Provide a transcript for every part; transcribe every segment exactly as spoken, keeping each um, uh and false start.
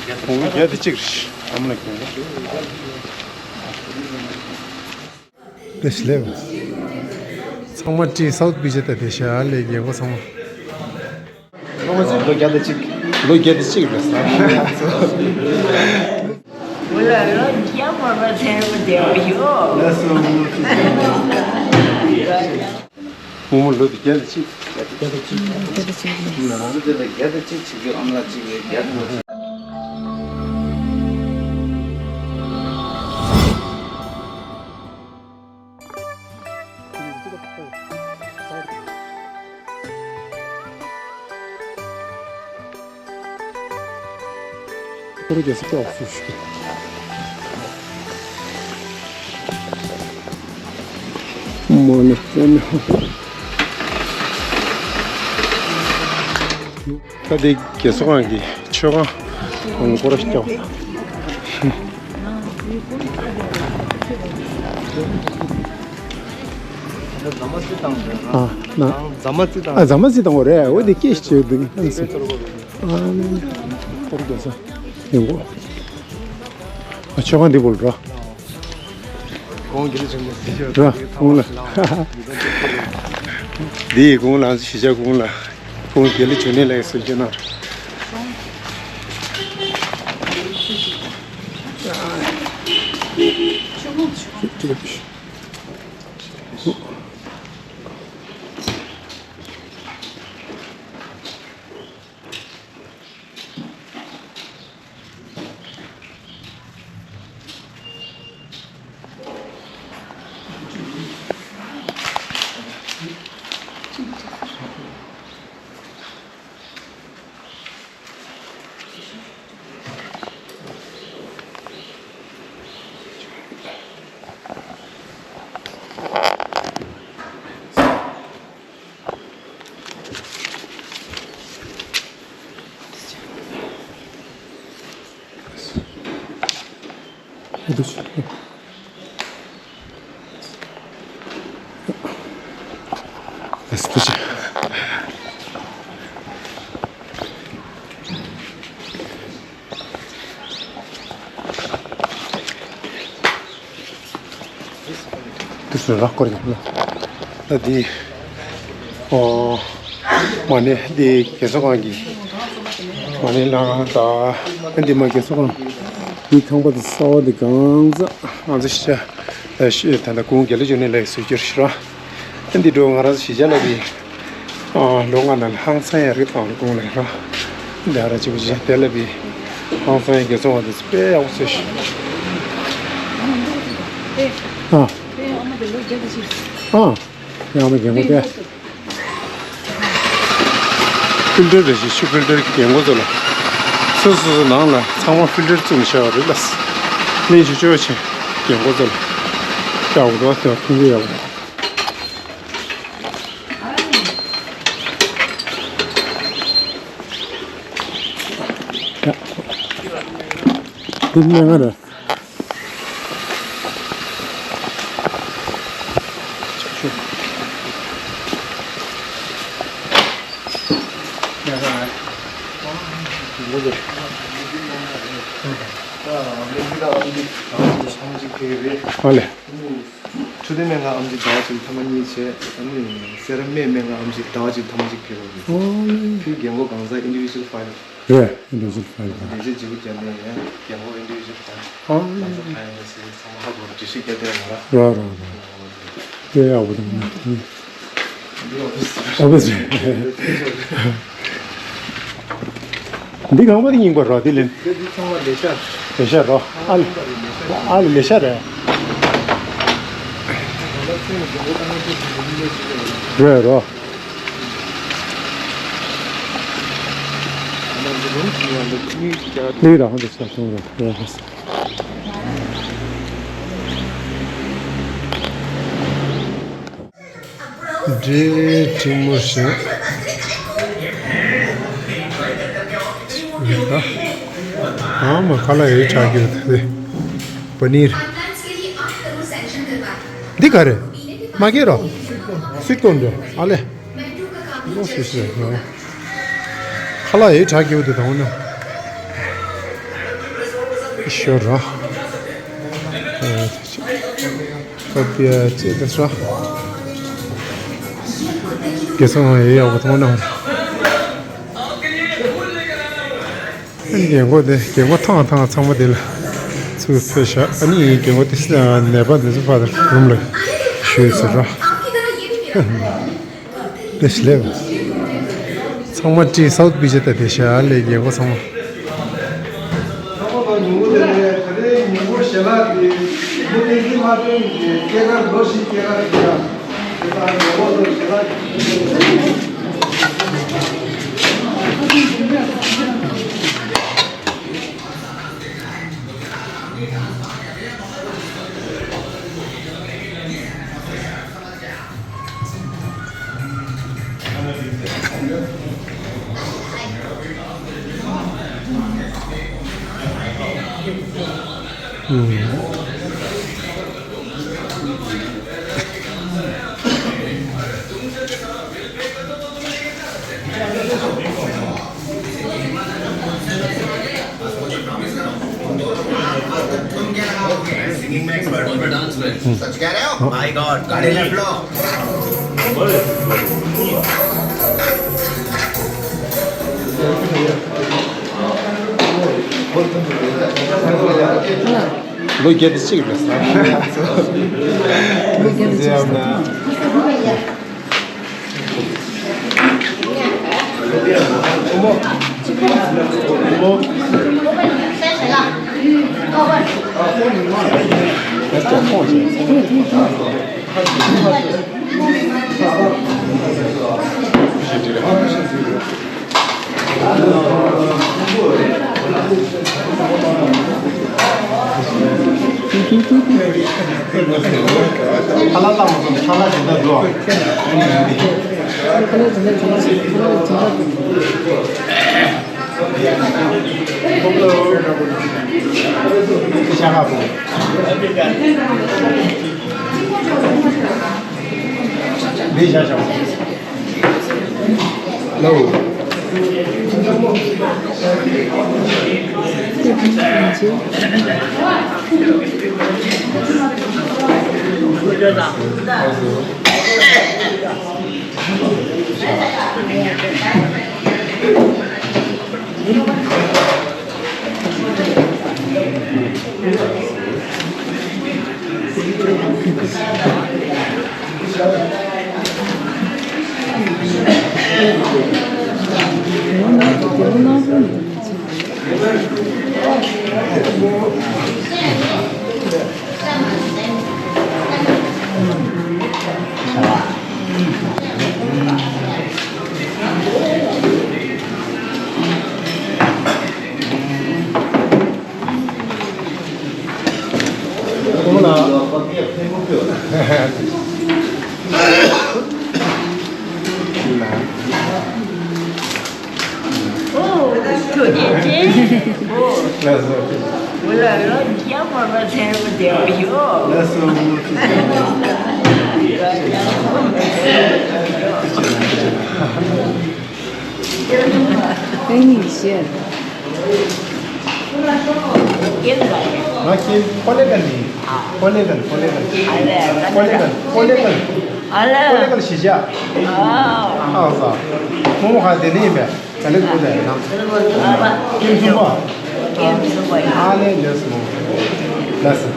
དགུང་ལོ་བརྒྱད་དེ་གཅིག་རེད། ཨ་མ་ལགས་དགུང་ལོ། བཀྲ་ཤིས་བདེ་ལེགས། ཚང་མ་བཀྲིས། སའུ་ཐི་བི་ཇེ་དང་བདེ་ཤ་ལས་རྒན་གོག་ཚང་མ། ལོ་བརྒྱ་དང་གཅིག་ལོ་བརྒྱ་དང་གཅིག་རེད་ཟེར། ལོ་བརྒྱ་མ་ཚར་བ་དེ་བ་ཡོད། ལགས་སོ། བུ་མོ་ལོ་བརྒྱ་དང་གཅིག་བརྒྱ་དང་གཅིག་བརྒྱ་དང་གཅིག་ང་རང་ཚོ་དེ་ལ་བརྒྱ་དང་གཅིག་བྱེད་རྒྱུ། ཨ་མ་ལགས་གཅིག་རེད། བརྒྱ་དང་གཅིག་ཁོ་རེ་རྒྱལ་སྲིད་ཀྱི་འོག་སུ་ཞུགས། མ་ཎི་བཙན་ནོ། ད་དེ་རྒས་གསོ་ཁང་གི་མཆོད་ཁང་སྐོར་ར་སྐྱོག་ཨ་ན། རྫ་མ་རྫ་མ་རྩི་བཏང་བ་རེད། འོ་དེ་སྐད་ཆ་བྱེད་འདུག་ཨ་ནི་སེ། ཨ་ནི་སྐོར་རྒྱག་ས་ཡོང་གོ་ཨ་མཆོད་ཁང་འདི་བོ་ལ་ར། གོང་དགེ་ལེགས་འབྱུང་གནས་ཟེར་ཞོར་ར་གོང་ལ། འདི་ཡི་གོང་ལ་གཞིས་ཆགས་གོང་ལ། གོང་དགེ་ལེགས་འབྱུང་གནས་ལགས་སུ་སྐྱེ་ན། དུས་སུ་རག་སྐོར་ཡིན་ལ། ད་འདི། ཨོ། མ་ཎི་འདི་རྒས་གསོ་ཁང་གི། མ་ཎི་ལ་ད། འདི་མ་རྒས་གསོ་ཁང་། འདི་ཁང་པ་དང་ས་བ་འདི་གང་ཟག་ང་ཚོ་གཞིས་ཆགས། ད་ལྟ་གོང་དགེ་ལེགས་འབྱུང་གནས་ལགས་སུ་གྱུར་ཞུ་ར། འདི་འགྲོ་ང་རང་གཞིས་ཆགས་ལ་བི། ལོ་ལྔ་ནང་ལ་ཧང་སང་ཡ་རིག་དང་གོང་ལ་ར། འདི་ཨ་ར་གཅིག་པུ་ཅི་དེ་ལ་བི། ཧང་སང་ཡ་རྒས་གསོ་བ་དེ་དཔེ་ཡག་པོ་བཟོས་ཤག་ཨ། ཨ། ཡང་མ་རྒན་གོག་དེ། ཕིལ་ཏར་རེ་ཞིག་ཆུ་ཕིལ་ཏར་གྱི་རྒན་གོག་ཚོ་ལ། སོ་སོ་སོ་ནང་ལ་ཚང་མ་ཕིལ་ཏར་བཙུགས་ནས་བཞག་པ་རེད་ལ། ལན་ཞུ་ཆོག་ཆེ་རྒན་གོག་ཚོ་ལ། ཡག་པོ་འདུག་དེ་མཐོང་གི་ཡག་པོ་འདུག་འདི་སྨན་ཁང་རེད། ཨ་ལེ། འཕྲོད་བསྟེན་སྨན་ཁང་ཨེམ་ཆི་ཟླ་བ་གཅིག་ཐེངས་མ་གཉིས་བྱས། ཨ་ནི་སེ་ར་སྨད་སྨན་ཁང་ཨེམ་ཆི་ཟླ་བ་གཅིག་ཐེངས་མ་གཅིག་ཕེབས་པ་རེད། ཨོ། ཕུལ་རྒན་གོག་གང་ཟག་ཨིན་ཌི་བི་ཇུ་ཨལ་ཕའིལ། རེད། ཨིན་ཌི་བི་ཇུ་ཨལ་ཕའིལ་རེད། ལས་བྱེད་བྱེད་དགོས་ཀྱང་ནས་ཡང་རྒན་གོག་ཨིན་ཌི་བི་ཇུ་ཨལ་ཕའིལ། ཨོ། གང་ཟག་ཕ་ཡུལ་ལ་སེ་ཚང་མ་ཧ་གོ་རེད། འགྲེལ་བཤད་རྒྱག་བསྡད་ཡོད་ར། ར་ར་ར། དཔེ་ཡག་པོ་འདུག་ན། འདི་ཨོ་ཕིས་རེད། ཨོ་ཕིས་རེད། འདི་ཁང་པ་འདི་རྙིང་པ་རོ། འདི་ལེན། འདི་ཚང་མ་ལས་ཤག་ལས་ཤག་རོ། ཨ་ལེ། ཨ་ལེ་ལས་ཤག་རེད། རེད་རོ། ལས་ར་ཧང་དུ་ཆ་སོང་རོ། རེད་རེད། འདྲེ་དྲི་མོ་ཞིག་ཨ་མ་ཁ་ལག་ཡོད་ཆགས་ཀྱི་ཡོད་དེ། པ་ནིར། འདི་ག་རེད། མ་གེ་རོ། སིག་ཏོན་འདྲ། ཨ་ལེ། ལོ་སི་སི་རེད། ཁ་ལག་ཡོད་ཆགས་ཀྱི་ཡོད་དེ་དང་ན། ཤོར་ར། ཨ་ཅི་ད་ཤོ། དགེ་སོང་ཡེ་ཡག་པོ་མཐོང་ན། ཨ་ནི་རྒན་གོག་དེ་རྒན་གོག་ཐང་ཐང་ཚང་མ་དེ་ལ་ཚུར་ཕེབས་ཤག་ཨ་ནི་རྒན་གོག་དེ་ནད་པ་འདི་ཚོ་ཕར་རུམ་ལ་བཞུད་ཟེར་ར། དེ་ཤི་ལེབ། ཚང་མ་བཀྲིས་སའུ་ཐི་པི་ཅི་ད་དེ་ཤ་ལེ་རྒྱལ་པོ་ཚང་མ། Singing में एक्सपर्ट हूँ मैं डांस में। सच कह रहे हो? माय गॉड, गाड़ी लेफ्ट लो। ལོ་བརྒྱད་དེ་གཅིག་རེད་ཟེར། ལོ་བརྒྱད་དེ་གཅིག་ཟེར། ང་ཁྱེད་ཀོ་ལེ་གན་ནི། ཀོ་ལེ་གན། ཀོ་ལེ་གན། ཀོ་ལེ་གན། ཀོ་ལེ་གན། ཀོ་ལེ་གན་གཞིས་ཆགས། ཨ་ས། མོ་མོ་ཧ་དེ་ནི་ཡིན་པས། ག་ལེ་གོ་དེ་ནམ། ཀེམ་གསུམ་པ། ཀེམ་གསུམ་པ་ཡིན། ཨ་ལེ་ལེ་སོ། ལ་སོ།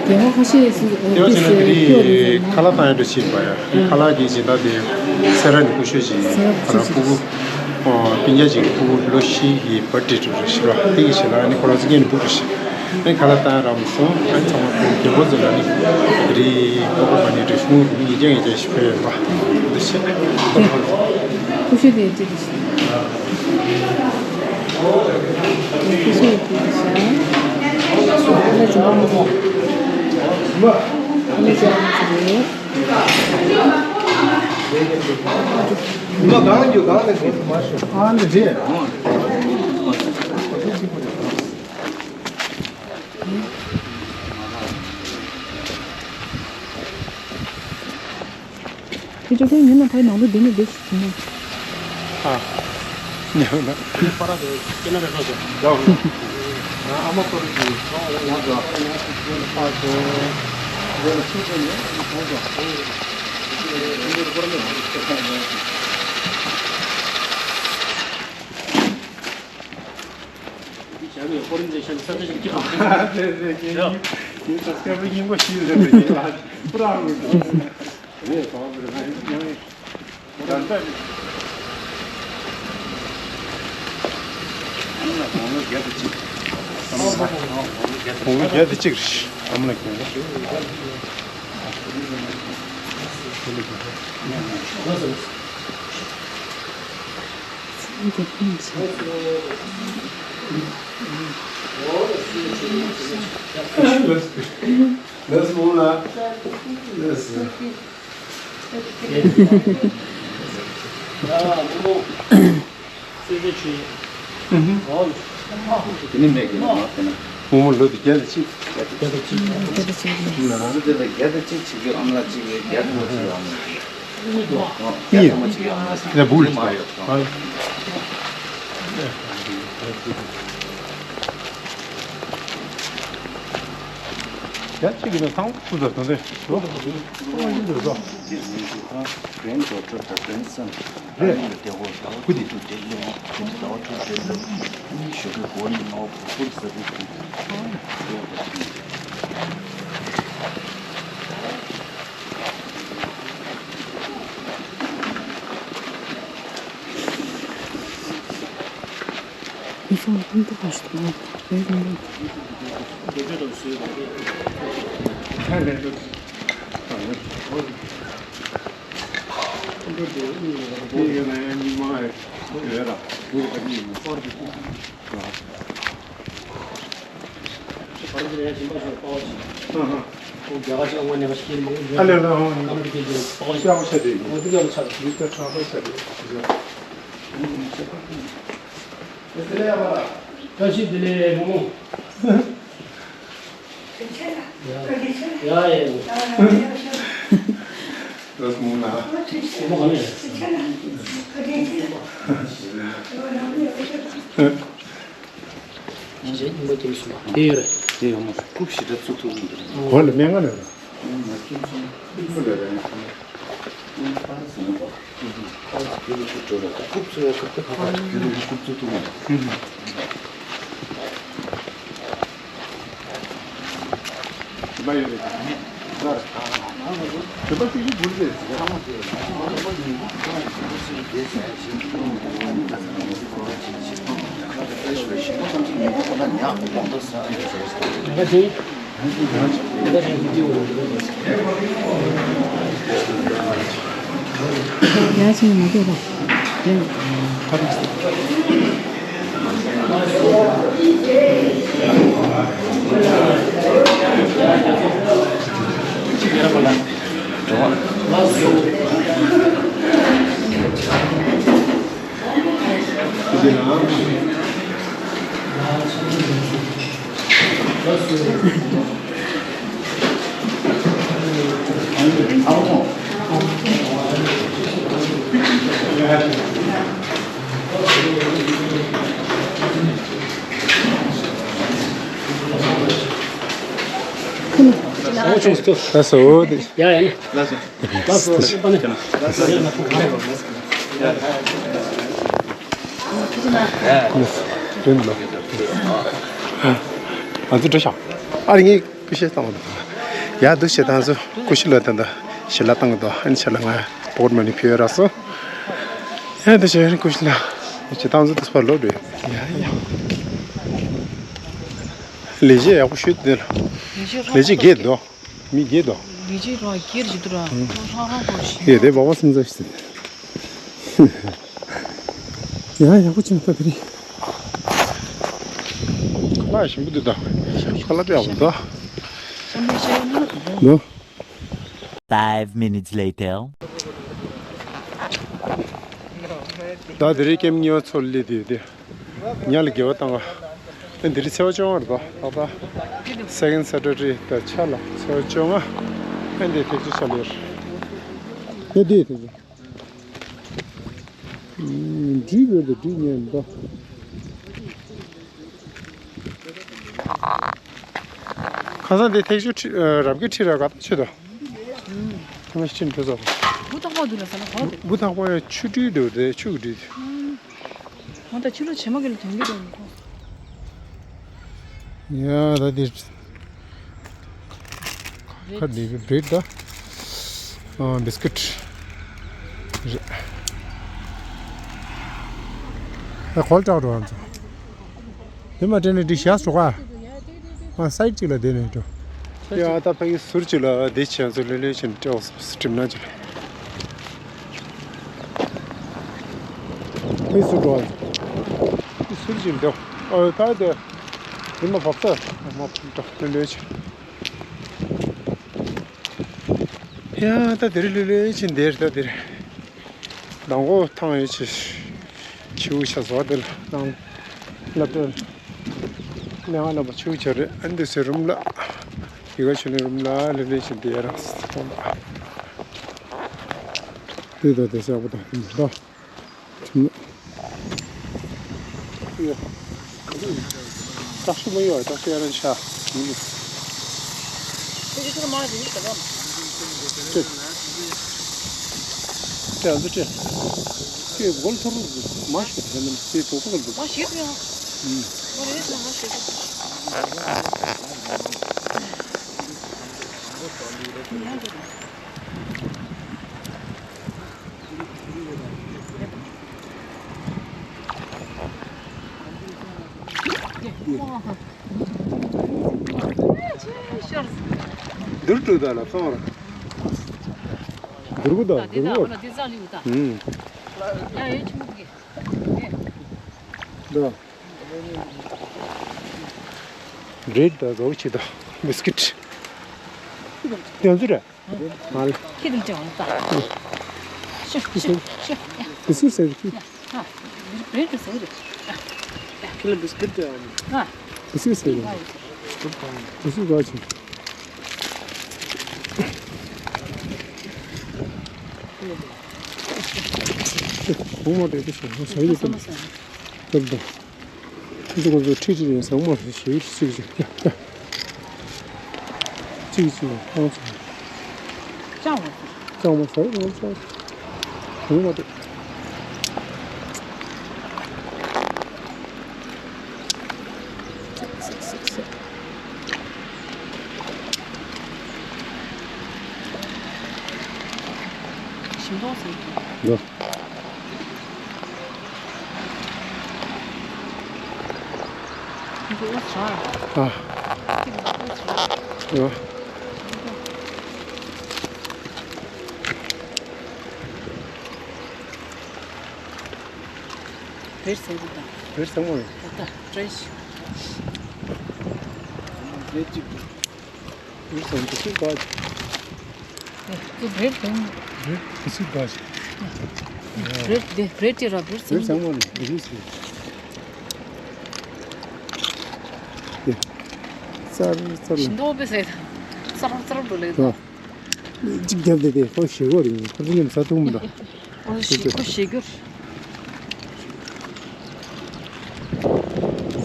དེ་བ་ཁ་ཤས་སུ་དེ་བ་ཅི་ན་དེ་རིང་ཁ་ལག་བཏང་ཡ་འདྲ་ཞིག་ཡིན་པ་ཡ། ཁ་ལག་གི་སྦྱིན་བདག་དེ་སེ་ར་ནས་སྐུ་ཞབས་ཅིག་ཡིན། ཁ་ལག་སྤུ་གུ་སྤུན་ཀྱག་ཅིག་སྤུ་གུ་ལོ་བཞི་ཡི་བར་ཊི་རེད་ཞེས་པ་དེ་གི་ཞེ་ལ་ནི་ཁོ་རང་ཚོ་སྔོན་ནས་འབུལ་རེད་ཞེས། ཨེ་ཁ་ལག་བཏང་རག་མ་སོང་། ཨེ་ཚང་མ་ཁོང་རྒན་པོ་ཚོ་ལ་ནི་རི་ཀོ་ཀོ་པ་ནི་རི་ཧྥུང་རུ་ཉིས་བརྒྱ་ཉིས་བརྒྱ་ཞིག་ཕུལ་ཡོད་པ་འདི་བཤད། ཀུ་ཤུ་དེ་ཅི་དེ་ཤི། ཀུ་ཤུ་དེ་ཤ་ལ་ཅི་མ་མ་སོང་། ཨ་ནི་གང་རྒྱུ་གང་ལ་གོ་མ་ཤོག་ཨ་ནི་རེད། ཁྱེད་ཚོ་ཁྱེད་ཉིན་ལ་ཕའི་ནང་དུ་འདི་ནས་འདི་ཞིག་བྱུང་ན། ཨ། ཉོ་ན། པ་ར་དེ་སྐྱེ་ན་རེ་ཁོ་ཚོ། ཡོ། ང་ཨ་མ་ཁོ་རེ་གི་ཡོ་ཡོ་ཡོ་ཡོ་ཡོ་ཡོ་ཡོ་ཡོ་ཡོ་ཡོ་ཡོ། འདི་བྱ་བའི་ཧོར་འདི་ཤ་ས་ཆ་ཞིག་ཅི་ཧང་། རེད་རེད། ངས་ངས་ས་སྐྱ་པའི་སྙིང་པོ་ཞིག་རེད་རེད། ངས་ལ་པུ་ར་རུ་ངས་གང་རེད་ང་ཡང་ད་ལྟ་རེད། དགུང་ལོ་བརྒྱད་དང་གཅིག་དགུང་ལོ་བརྒྱད་དང་གཅིག་རེད། ཨ་མ་ལགས་ཀྱི། ལགས་སོ། ལགས་སོ། ལགས་སོ། ཨུ་ཧུ། དེ་ནི་མེད་ཀྱི་མ་ཟེར་ན། བུ་མོ་ལོ་དེ་བརྒྱད་དང་གཅིག་བརྒྱད་དང་གཅིག་ང་ཚོ་དེ་ལ་བརྒྱད་དང་གཅིག་བྱེད་རྒྱུ་ཨ་མ་ལགས་གཅིག་ཡོད། བརྒྱད་དང་གཅིག་ཡོད། ཨ་མ་ལགས་གཅིག་ཡོད། ཨ་མ་ལགས་གཅིག་ཡོད། ཨ་མ་ལགས་གཅིག་ཡོད། ཨ་མ་ལགས་གཅིག་ཡོད། ཨ་མ་ལགས་གཅིག་ཡོད། ཡ་གཅིག་གིས་ན་ཚང་མ་ཚུར་ཟ་དོན་དེ་ལོ་ཚང་མ་ཡིན་འདུག་ཟ། Granddaughter དང་grandson། རེད། ཨ་ཡིན་ལ་དེ་གོ་ཟླ་བ་ཀུ་དེ་དུ་དེ་ལོ་དེ་ཟླ་བ་ཐུབ་དེ་ལོ་ཞོ་གི་གོ་ནི་ནོ་ཕུར་ཟ་དུ་དུ། བཀྲ་ཤིས་བདེ་ལེགས་བུ་མོ། ཡ་ཡ་ཡ། ཡིན་པ་རྒྱབ་སོང་བ་དེ་ཡོད་རེད། དེ་ཡོད་མ་རེད། རྐུབ་ཞེ་དྲག་བཙུགས་ཐུབ་ཀྱི་འདུག་གོ་ལ་སྨན་ཁང་ནས་རེད། ང་ཁྱིམ་ཚང་རྐུབ་ལ་རེད། ཁྱིམ་པར་ཟིན་པ། ཁྱིམ་པར་རྒྱུ་ལ་རྐུབ་འགྲོ་རེད། རྐུབ་ཚོ་ཡ་རྐུབ་ཏུ་ཕ་ཕ་རྒྱུ་ལ་རྐུབ་བཙུགས་ཐུབ་ཀྱི་འདུག་མ་ཡོད་རེད། ཟར། ཇོ་པ་ཤུ་ཤུ་བུར་རེད། ཡ་ཆེན་མ་སྐྱོད་པ། ལགས་སོ། ཡ་ཡ་ནི། ལགས་སོ། ལགས་སོ། ལགས་སོ། ང་ཚོ་འགྲོ་ཤག་ཨ་རི་ངས་ཀུ་ཤེ་བཏང་བ། ཡ་འདུག་བྱེད་སྟངས་ཚོ་ཀུ་ཤེ་ལ་ད་ལྟ་ཞལ་ལག་བཏང་གི་འདུག་ཨ་ནི་ཆ་ལ་ང་པོ་ཀེཊ་མ་ནི་ཕུལ་ཡོད་རག་སོང་། ཡ་འདུག་བྱེད་ཀུ་ཤེ་ལ་བྱེད་སྟངས་ཚོ་དུས་པ་ལོག་འགྲོ་ཡ་ཡ། ལས་བྱེད་ཡག་པོ་ཞུས་འདུག་ལས་བྱེད་རང་ལས་བྱེད་རྒྱས་འདུག་མི་བརྒྱད་དོ། ལི་ཅི་ར་སྒེར་གྱི་དུ་ར་ཁོ་རང་རང་ཁོ་ཞིག་ཡེ་དེ་བ་བ་སེམས་ཚ་ཞིག་ཡ་ཡག་པོ་ཅིག་ད་དེ་རིང་ཁ་ལག་ཞིམ་པོ་འདུག་ད་ཁ་ལག་དཔེ་ཡག་པོ་འདུག་བསམ་པའི་ཆ་ཡོད་ན་ ནོ། Five minutes later. ད་དེ་རིང་ཀེམ་ཉོ་ཚོར་ལི་དེ་དེ། ཉ་ལ་དགེ་བ་བཏང་བ། ཨ་འདི་རིང་ཚེས་པ་བཅོ་ལྔ་རེད་དོ། ད་ལྟ་Second Saturday ད་ཆ་ལ་ཚེས་པ་བཅོ་ལྔ། ཨ་འདི་ཐེག་ཆུ་ཆ་ལེར། ཨ་འདི་ཐེག་ཆུ། འབྲུ་བོད་དུ་འབྲུ་ཉན་པ། ཁ་སང་དེ་ཐེག་ཆུ་ཁྲི་ཨ་རབ་རྒྱས་ཁྲི་ར་ག་ད་ཆུ་དོ། ཐ་མ་ཤི་ཁྲི་འགྲོ་ཟོ། བུ་ཐག་པ་འདུག་ལ་ས་ན་ག་བ་དེ། བུ་ཐག་པ་ཡ་ཆུ་འབྲུ་འདུག་དེ་ཆུ་གི་འབྲུ་དེ། ང་ད་ཕྱི་ལོ་བྱེ་མ་གི་ལ་དོན་གི་དོན་མི་ཁོ། ཡ་ད་དེ། ཁ་དེ་བི་བི་རེད་ད། ཨ་བི་སི་ཀིཊ་རེད། ཨ་གོལ་ཀྲག་འགྲོ་ཨ་ཚོ། དེ་མ་དྲན་ནས་འདི་ཤ་སོག་ཨ། ཨ་སའིད་གཅིག་ལ་དེ་ནས་འགྲོ། ཡ་ད་ཕ་གི་ཟུར་གཅིག་ལ་དེ་བྱས་ཚོ་ལྷོད་ལྷོད་བྱས་ནས་སྤྲད་འོ་སི་གྲིམ་ན་གཅིག་ལ། དེ་ཟུར་འགྲོ་ཨ། དེ་ཟུར་གཅིག་ལ་འགྲོ། ཨ་ད་དེ། དེ་མ་བབས་ས་མ་བབས་འགྲོ་ལྷོད་ལྷོད་བྱས། ཡ་ད་དེ་རི་ལྷོད་ལྷོད་བྱས་འདིར་ད་དེ་རི། མདང་དགོང་ཐང་ཡོད་ཆེ། ཆིའུ་ཆ་བཟོ་དེ་ལ་ནང་སླེབས་དེ། ལས་ང་རྣམ་པ་ཆིའུ་ཆ་རེད་ཨ་འདི་ཚེ་རུམ་ལ། ཡི་ག་ཆུ་ནི་རུམ་ལ་ལེ་ལེ་ཆེ་དེ་རང་སོང་པ། དེ་ད་དེ་ཤག་པོ་དང་དེ་མི་འདྲ། ཁྲིམས་ལ། བཀྲག་ཤིས་མ་ཡོད་བཀྲག་ཤིས་ཡར་ཆ་ཡིན། ཁྱེད་ཚོ་མ་རེད་ཟེར་གི་ད་ར། ཏྲེ། ཏྲེ་ཨ་ཙི་ཏྲེ། ཁྱེད་སྒོ་ལ་ཐོར་རུ་མ་ཤེས་ད་ནི་ཁྱེད་དོག་པོ་ག་འདུག་མ་ཤེས་ཏེ་ཡང་། ཨུམ། མ་རེད་ཟེར་མ་ཤེས་ཏེ། ཡང་འགྲོ་དང་། འདིར་འགྲོ་ད་ལ་སོང་ར། འདིར་གུ་ད་འདིར་གུ། ཨུམ། འདི། བྲེད་ད་ཟོག་ཆི་ད་བིས་ཀིཊ། དེ་ཚོ་རེད། ཁྱེད་དེ་ལ་དྲན་འོང་ད། ཤོ་ཤོ་ཤོ། དེ་སུ་ཟེར་གི། ཧ། བྲེད་དུ་ཟེར་རེད། ཁྱེད་ལ་བིས་ཀིཊ་དྲན་འོང་། ཧ། དེ་སུ་ཟེར་རེད། དེ་སུ་ག་ཆེ། བུ་མོ་དེ་དེ་སུ་ཟེར་རེད། ད་ད། ཁྱེད་ཚོ་ཁོ་ཚོ་ཁྲིད་ཅིག་ཡིན་ཟེར་མོ་ཞིག་ཞིག་ཅིག་ཅིག་ཅིག་ཅིག་ཁོང་ཚོ་ལྕང་མ་ཟ་ཡི་ངོ་ཚ་ཡོང་མ་འདུག་ཞིམ་མདོག་ཟེར་གྱི། འདི། འདི་ཨུ་ཚ། ཨ། འདི་ཨུ་ཚ། ཨ། བེར་ཟེར་གྱི་དང་། བེར་ཟེར་མོ་རེད། ད་ད་ཕྲེཤ། བེར་ཟེར་མོ་དེ་ཚོ་ག་ཅིག་ཨེ། ཚོ་བེར་དང་། བེར་དེ་ཚོ་ག་ཅིག་བེར་དེ་བེར་དེ་ར་བེར་བེར་ཟེར་མོ་རེད། དེ་ཚོ་ཟེར། དེ། ཙར་ཙར་ལ། ཞིམ་མདོག་དཔེ་ཟེར། ཙར་ཙར་འགྲོ་ལེ། ད། གཅིག་རྒྱབ་དེ་དེ་ཁོ་ཞེ་གོ་རེད། ཁོ་ཚོ་མཉམ་ཟ་ཐུབ་མི་འདུག་ཁོ་ཞེ་ཁོ་ཞེ་གོ།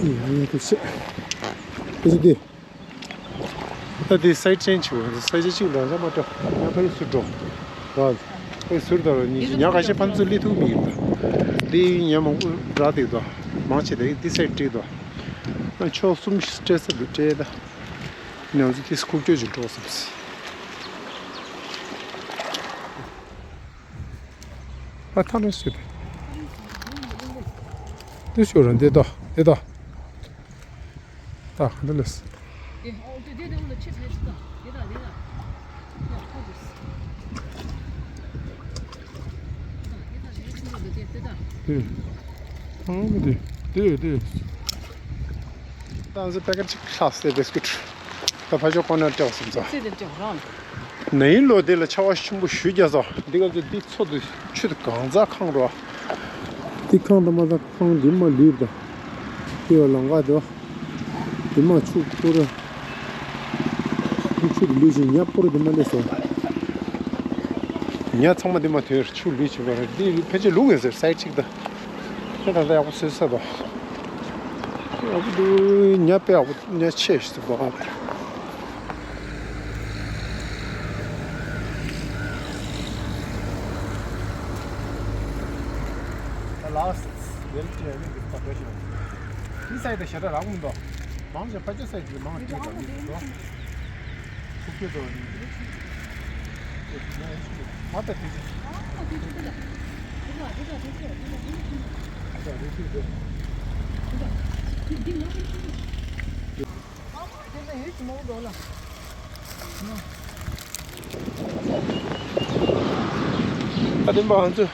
ཡ་ཡ་དེ་ཤེས། དེ་ཚོ་དེ། ད་དེ་སའིཌ་ཅན་ཆེ་བ་ས་ཆ་གཅིག་ལ་འཇགས་མ་སྤྲད། ཡང་ཕ་གི་ཟུར་འགྲོ། ར། ཕ་གི་ཟུར་དང་ར་གཉིས་ཀྱི་ཉག་ག་ཤེད་ཕན་ཚུན་སླེབས་ཐུབ་མི་ཡིན་ད། དེ་ཉག་མང་པོ་རག་དེ་དོ། མང་ཆེ་དེ་དེ་སའིཌ་སྤྲད་དོ། ཕྱོགས་གསུམ་སྤྲད་ས་འདུག་སྤྲད་ད། ང་ཚོ་དེ་ཁུག་ཀྱོག་ཅིག་འགྲོ་བསམ་སི། ཨ་ཐང་རེ་སུ་དེ། དེ་ཤོ་ར་འདི་དོ་འདི་དོ། ད་ག་འདི་ལས། དེ། ཨང་མི་དེ། དེ་དེ། ད་ང་ཚོ་པེ་ཀེཊ་གཅིག་ལྷག་སྟེ་བིས་ཀིཊ། ད་ཕ་ཆོས་ཁོ་ན་སྐྲག་སོང་ཙང་། ཚེ་འདི་སྐྲག་རང་། ན་ཡིན་ལོ་དེ་ལ་ཆར་པ་ཆེན་པོ་ཞུ་རྒྱག་ས། འདི་ག་ཚོད་འདི་མཚོ་དེ་ཆུ་དེ་གང་ཚ་ཁང་རོ། འདི་ཁང་དུ་མ་ཚ་ཁང་འདི་མ་ལུས་དང་། འདི་བ་ལང་ཀ་དེ་བ། འདི་མ་ཆུ་ཕོ་ར། ཆུ་དེ་ལུས་ཤིང་ཉ་ཕོ་ར་འདི་མ་ལས་སོ། ཉ་ཚང་མ་འདི་མ་ཐོན་ཆུ་ལུས་ཕྱིན་པ་རེད། འདི་ཕལ་ཆེར་ལུག་ཡིན་ཟེར་སའི་ཆིག་ད། ཁྱེད་ད་ལྟ་ཡག་པོ་བཟོས་ས་དང་། ཡག་པོ་འདུག་ཉ་དཔེ་ཡག་པོ་ཉ་ཆེ་ཞིག་འདུག་པ། The last very clearly this quadrant. This side the shutter ang do. Mang je pa je side mang ti do ni do. Ku ke do ni. Ma ta ti. ཨ་དེ་འབའ་ང་ཚོ་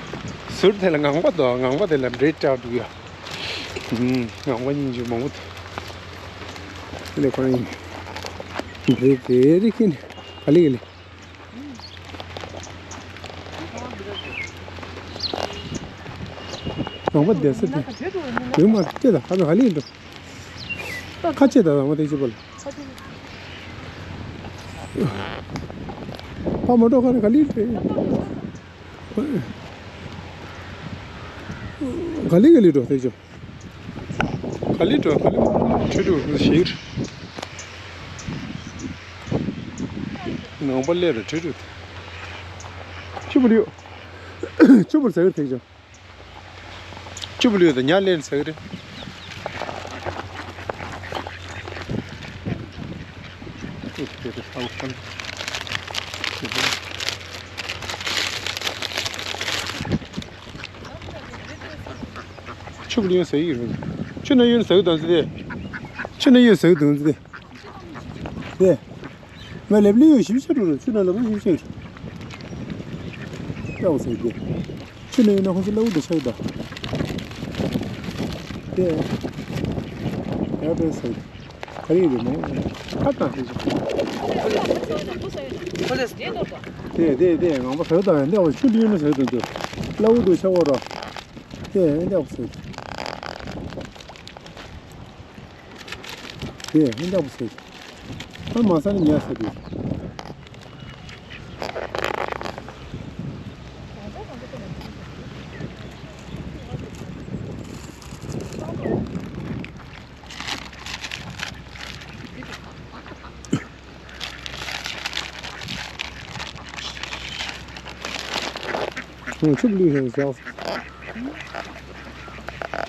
ཟུར་དེ་ལ་ངང་པ་དང་ངང་པ་དེ་ལ་འབྲེལ་བཀྲ་འདུག་ཡ། ངང་པ་སྙིང་རྗེ་མང་པོ་འདུག་དེ་ལས་ཁོ་རང་ཡིན། འབྲེལ་དེ་རིགས་ཀྱིན་ག་ལེ་ག་ལེ། ངང་པ་བསྡད་ས་དེ། ཡོད་མ་རེད་ད། ཧ་ཧ་ལི་འགྲོ། ཁ་ཆེ་ད་ངང་པ་དེ་ཅི་པོ་ལ། ཕ་མ་འགྲོ་ག་རེ་ག་ལི་རེད། ག་ལི་ག་ལི་འགྲོ་དེ་ཅོ། ག་ལེ་འགྲོ་ག་ལེ་འགྲོ་ཁྲུ་ཁྲུ་ཞིག་ངང་པ་ལས་ར་ཁྲུ་ཁྲུ། ཆུ་བུར་ཡོད། ཆུ་བུར་ཟེར་གི་ཐེག་ཅོ། ཆུ་བུར་ཡོད་ད་ཉ་ལེན་ཟེར་གི་རེད། ཆུ་བུར་ཡོད་ཟེར་གི་རེད། ཆུ་ན་ཡོད་ཟེར་གི་དང་ཟེར་དེ། ཆུ་ན་ཡོད་ཟེར་གི་དང་ཟེར་དེ། དེ། ང་ལེབ་ལི་ཡོད་ཞིབ་ཆ་འགྲོ་རུ་ཆུ་ན་ལེབ་ལི་ཞིབ་ཆ། ཡག་ཟེར་དེ། ཆུ་ནས་ཡིན་ན་ཁོང་ཚོ་གླ་འོག་ཏུ་ཆགས་ཡོད་ད། དེ། ཡར་འབྲོས་ཟེར། ག་རེ་ཡོད་མོ། ཁ་བཏང་ཞིག་དེ་དེ་དེ་ངང་པ་ཟེར་དང་འདི་འོ་ཆུ་འདི་ཡོད་ན་ཟེར་དང་དེ། གླ་འོག་ཏུ་ཆགས་འོ་ར། དེ་འདི་འོ་ཟེར། དེ་འདི་འོ་ཟེར། ཨ་མ་ས་ནི་ཉལ་ཟེར་དུས། ཁོང་ཆུབ་ལུས་ཧེང་ཤག་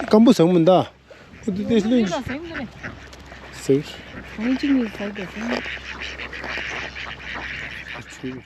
སྐམ་པོ་ཟང་མི་འདའ། ཁོ་དེ་དེ་ལུས་ཟེར། ཟེར། ཨ་ཆུ།